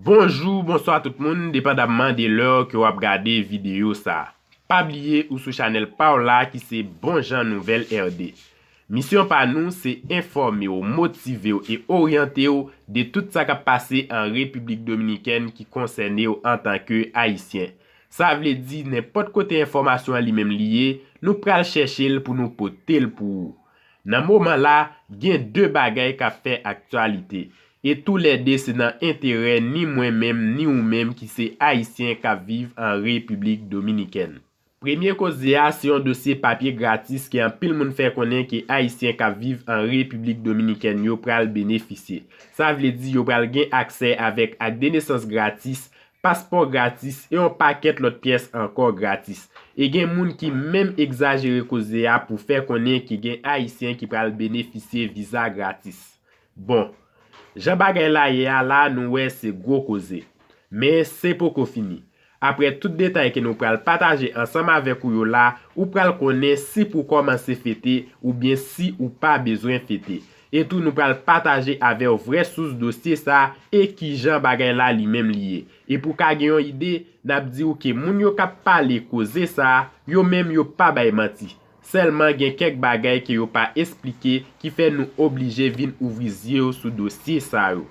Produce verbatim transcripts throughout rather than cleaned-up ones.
Bonjou, bonswa tout moun, depandamman de lè ke w ap gade videyo sa. Pa bliye ou sou chanèl pa w la ki se Bon Jan Nouvèl R D. Misyon pa nou se enfòme w, motive w e oryante w de tout sa k ap pase an Repiblik Dominikèn ki konsène w antanke Ayisyen. Sa vle di nenpòt kote enfòmasyon an li menm li ye, nou pral chèche l pou nou pote l pou ou. Nan moman la, gen de bagay k ap fè aktyalite, e toulède se nan enterè ni mwen menm ni ou menm ki se Ayisyen k ap viv an Repiblik Dominikèn. Premye koze a se yon dosye papye gratis ke anpil moun fè konnen ke Ayisyen k ap viv an Repiblik Dominikèn yo pral benefisye. Sa vle di yo pral gen aksè avèk ak de nesans gratis, paspò gratis e yon pakèt lòt pyès ankò gratis. E gen moun ki menm egzajere koze a pou fè konnen ke gen Ayisyen ki pral benefisye viza gratis. Bon, jan bagay la ye a la, nou wè se gwo koze. Men se poko fini. Apre tout detay ke nou pral pataje ansanm avèk ou yo la, ou pral konnen si pou kòmanse fete oubyen si ou pa bezwen fete. E tou nou pral pataje avè w vrè sous dosye sa e kijan bagay la li menm li ye. E pou w ka gen yon ide, n ap di w ke moun yo k ap pale koze sa, yo menm yo pa bay manti. Sèlman gen kèk bagay ke yo pa esplike ki fè nou oblije vin ouvri zye yo sou dosye sa yo.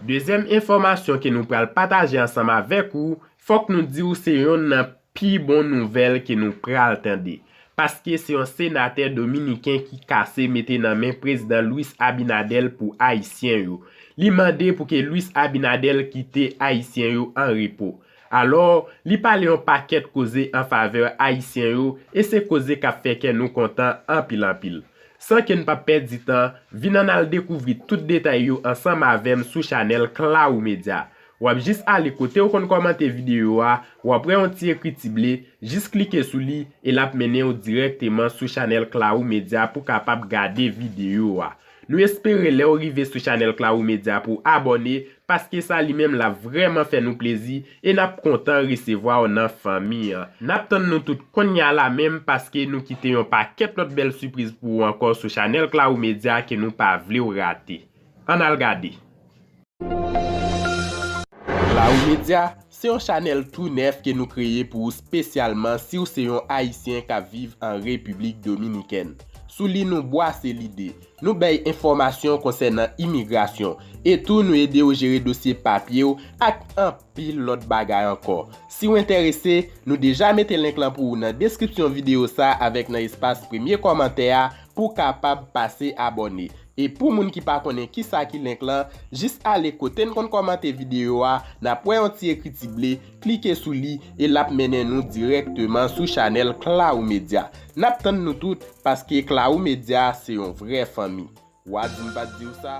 Dezyèm enfòmasyon ke nou pral pataje ansanm avèk ou, fòk nou di w se yonn nan pi bon nouvèl ke nou pral tande. Paske se yon senatè dominiken ki kase mete nan men prezidan Luis Abinader pou Ayisyen yo. Li mande pou ke Luis Abinader kite Ayisyen yo an repo. Alò, li pale yon pakèt koze an favè Ayisyen yo, e se koze k ap fè kè nou kontan anpil anpil. San ke n p ap pèdi tan, vin ann al dekouvri tout detay yo ansanm avè m sou chanèl Claro Media. W ap jis ale kote w konn kòmante videyo a, w ap wè yon ti ekriti ble, jis klike sou li e l ap mennen w dirèkteman sou chanèl Claro Media pou w kapab gade videyo a. Nou espere lè w rive sou chanèl Claro Media pou w abòne, paske sa li menm l ap vrèman fè nou plezi e n ap kontan resevwa w nan fanmi an. N ap tann nou tout kounye a la menm paske nou kite yon pakèt lòt bèl sipriz pou ou ankò sou chanèl Claro Media ke nou pa vle w rate. Ann al gade. Claro Media se yon chanèl tou nèf ke nou kreye pou ou espesyalman si w se yon Ayisyen k ap viv an Repiblik Dominikèn. Sou li nou bwase lide, nou bay enfòmasyon konsènan imigrasyon, e tou nou ede w jere dosye papye w ak anpil lòt bagay ankò. Si w enterese, nou deja mete link lan pou ou nan deskripsyon videyo sa avèk nan espas premye kòmantè a pou w kapab pase abòne. E pou moun ki pa konnen kisa ki link lan, jis ale kote n konn kòmante videyo a, n ap wè yon ti ekriti ble, klike sou li e l ap mennen nou dirèkteman sou chanèl Claro Media. N ap tann nou tout, paske Claro Media se yon vrè fanmi. W a di m pa t di w sa?